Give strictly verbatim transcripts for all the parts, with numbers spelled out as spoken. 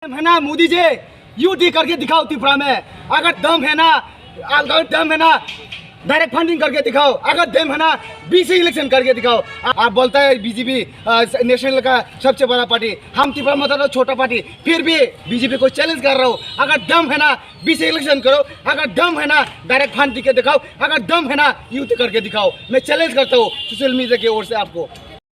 दम है ना मोदी जी, यूटी करके दिखाओ त्रिपुरा में। अगर दम है ना, अगर दम है ना, डायरेक्ट फंडिंग करके दिखाओ। अगर दम है ना, बीसी इलेक्शन करके दिखाओ। आ-, आप बोलता है बीजेपी, आ, नेशनल का सबसे बड़ा पार्टी, हम त्रिपुरा में तो छोटा पार्टी, फिर भी बीजेपी को चैलेंज कर रहा हूँ। अगर दम है ना, बीसी इलेक्शन करो। अगर दम है ना, डायरेक्ट फंड दिखे दिखाओ। अगर दम है ना, यूटी करके दिखाओ। मैं चैलेंज करता हूँ सोशल मीडिया की ओर से आपको।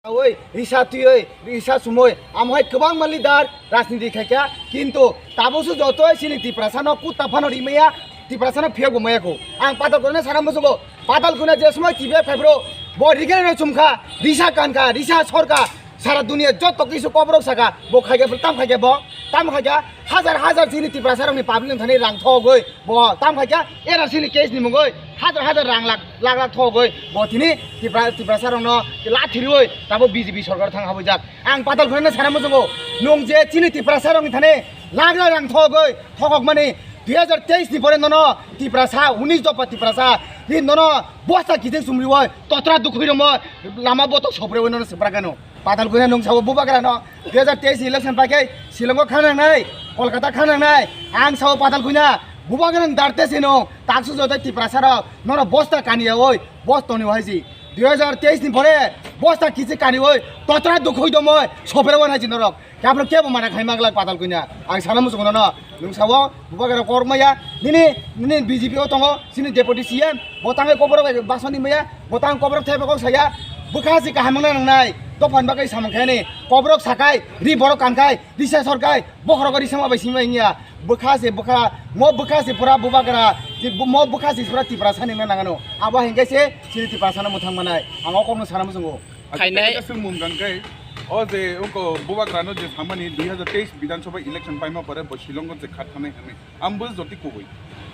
Oi, risa twi oi, risa sumoi, amo hai kwbangma leader rajniti khaikha, kintu tabukso jotoi chini Tiprasano kutta phano rimaya, Tiprasano phiyokbo mayakho. Ang Patal Kunano sana muchungo, Patal Kuna je somoi T V phai bro, bo rigena no chumkha, risa kankha, risa sorkha, sara dunia joto kisu koborok saka, bo khaikha, tam khaikha bo, tam khaikha, hajar hajar chini Tiprasarokni public thani rang thogoi, Bo tam khaikha, N R C ni case ni mungoi hajar hajar rang lak lak lak thogoi bo tini Tipra Tiprasa rokno la thirioi tabo B J P sorkar thang habujak. Ang Patal Kunano sana muchungo, nung je chini Tiprasa rokni thani lak lak rang thogoi thogok mani dui hajar teis ni pore nono Tiprasa unis dopha Tiprasa ri nono bosta kiching sumrioi totra dukhui romo lama boto sopreoi nono sipra gano. Patal Kuna nung sao bubagra no dui hajar teis election paikhe Shillongo khana nangnai, Kolkata khana nangnai. Ang sao Patal Kuna bubagra nung darte sino taksu joto Tiprasa rok nono bosta kaniya oi, bosta ni hai si. Dui hajar teis ni pore bosta kichi kani oi, totra dukhui domoi, sopre wan hai si norok. Kapro kebo mana khai maglak Patal Kuna. Ang sana muchungo nono. Nung sao, bubagra korok maya, nini, nini B J P o tongo, sini deputy C M, bo tangwi koborok bai basoni maya, bo tang koborok thaiba kok saya, bwkha si kaham wngna nangnai, dophani bagwi samung khaini, koborok sakai, ri borok kankai, risa sorkai, bokhorok ri sama bai sima wngya, bwkha se bwkha, mo bwkha se pura bubagra, je bu-, mo bwkha se pura Tiprasa ni wngna nangano, abo hinkhe se sini Tiprasa no mwthang manai, ang o kokno sana muchungo. Phainai. Kaisa swngmung hwnkha khe, o je oko bubagrano je samani dui hajar teis Bidhan Sabha election paima pore bo Shillongo je kha thanai hwnwi. Ang bo joti kubui.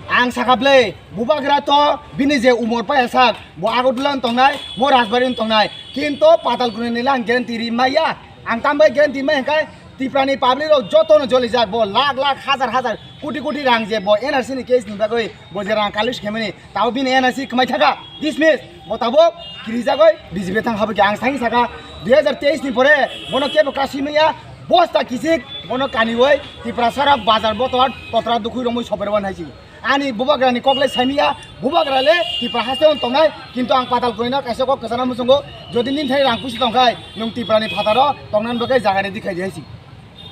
Ang sakha ble, bubagra to bini je umor paya sak, bo Agartala wng tongnai, mo Rajbari wng tongnai. Kinto Patal Kunani lang guarantee ri maya. Ang tambai guarantee mai hwnkhe Tiprani public rok jotono jolijak, bo lakh lakh, hajar hajar, koti koti rang je bo N R C ni case ni bagwi bo je rang collect khaimani, tabo bini N R C kwmai thaka, dismiss, bo tabuk kirijagoi B J P thang habwi ang sani saka, dui hajar teis ni pore bono kebo kasi maya, bosta kichik bono kaniwoi Tiprasa rok bazar botor totra dukhui romwi sober wan hai si. Ani bubagrani kok le saimiya, bubagra le Tipra haste on tongnai, kintu ang Patal Kunino kaisa kok kwchana muchungo, jodi nini thani rang puisi tongkhai, nwng Tiprani phataro tongnan bagwi jagani dikhai di hai si.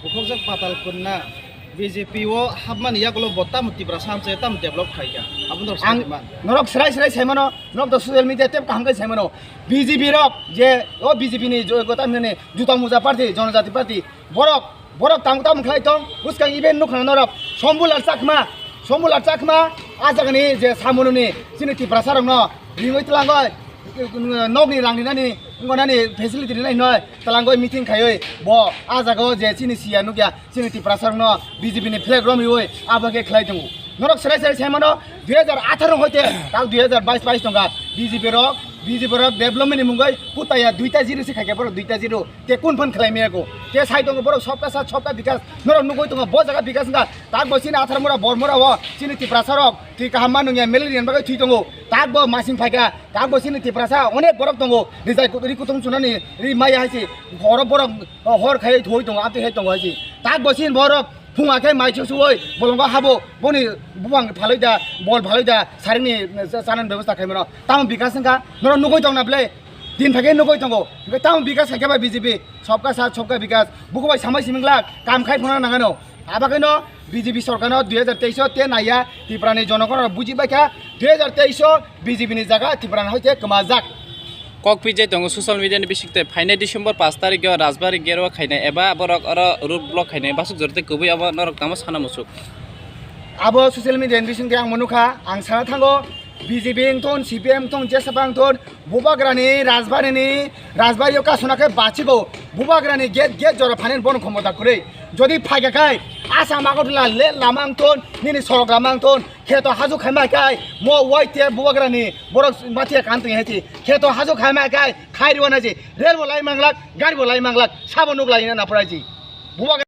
Bukhukjak Patal Kuna B J P o hapmani yagulo bo tamo Tiprasa hamchai tamo develop khaikha, abo no ang sani man. Norok srai srai saimano, norok to social media tep kaham khai saimano. B J P rok je o B J P ni jo-, gota mene juta muja party, jonojati party, borok, borok tamo tamo khlai tong, bwskang event nukha norok, Sombulal Chakma, Sombulal Chakma, a jagani je samununi chini Tiprasa rokno ringoi twlangoi, nokni rang rinani, ngonani facility rinai noi, twlangoi meeting khaioi, bo a jagao je chini siya nukya, chini Tiprasa rokno B J P ni flag romwi abo khe khlai tongo. Norok serai serai sai mano, dui hajar atharo hoite tak dui hajar bais bais tongkha. B J P rok, B J P rok development ni mungoi kutaya duita zero se khaikha borok duita zero. Te kun phan khlai maya ko? Te sai tongo borok sobka sat sobka bikas. Norok nugui tongo bo jaga bikas wngkha. Tak bo chini athar mura bor mura o chini Tiprasa rok twi kaham ma nungya malaria ni bagwi thwi tongo. Tak bo masing phaikha. Tak bo chini Tiprasa onek borok tongo. Rijai kut-, ri kutung chunani ri maya hai se. Horo borok hor khai thoi tongo, amtwi khai tongo hai se. Tak bo chini borok phunga khe mai chusuoi bolongo habo boni bubang phaloi da, bol phaloi da, saringni chanani bebosta khai mano. Tamo bikas wngkha, norok nugui tongna ble? Din thake nugui tongo. Hingke tamo bikas khaikhe bai B J P, sobka sat, sobka bikas. Buku bai samai siming lak, kam khai phano nangano. Abagwino B J P sorkarno dui hajar teis o te naiya, Tiprani jonogon rok buji baikha, dui hajar teis o B J P ni jaga Tiprani hoite kwmajak. Kok pijai tongo social media ni bisingtwi phainai December pash tarikh o Rajbari Gerwa khainai eba borok oro road block khainai basuk jorte kubui abo norok tamo sana musuk. Abo social media ni bisingtwi ang monukha, ang sana thango B J P wngthon, C P M wngthon, jesaba wngthon, Bubagrani Rajbari ni, Rajbari o kasuna khe bachigo. Bubagrani gate, gate jora phanin bono khomota kwrwi. Jodi phaikha khai, Assam Agartala le lama wngthon, nini sorok lama wngthon, kheto hajuk khaima khai, mo wai te Bubagrani borok mathiya kan tong hai si. Kheto hajuk khaima khai, khai rwna si. Rail bo lai manglak, gari bo lai manglak, sabo nuk lai na naprai si. Bubagra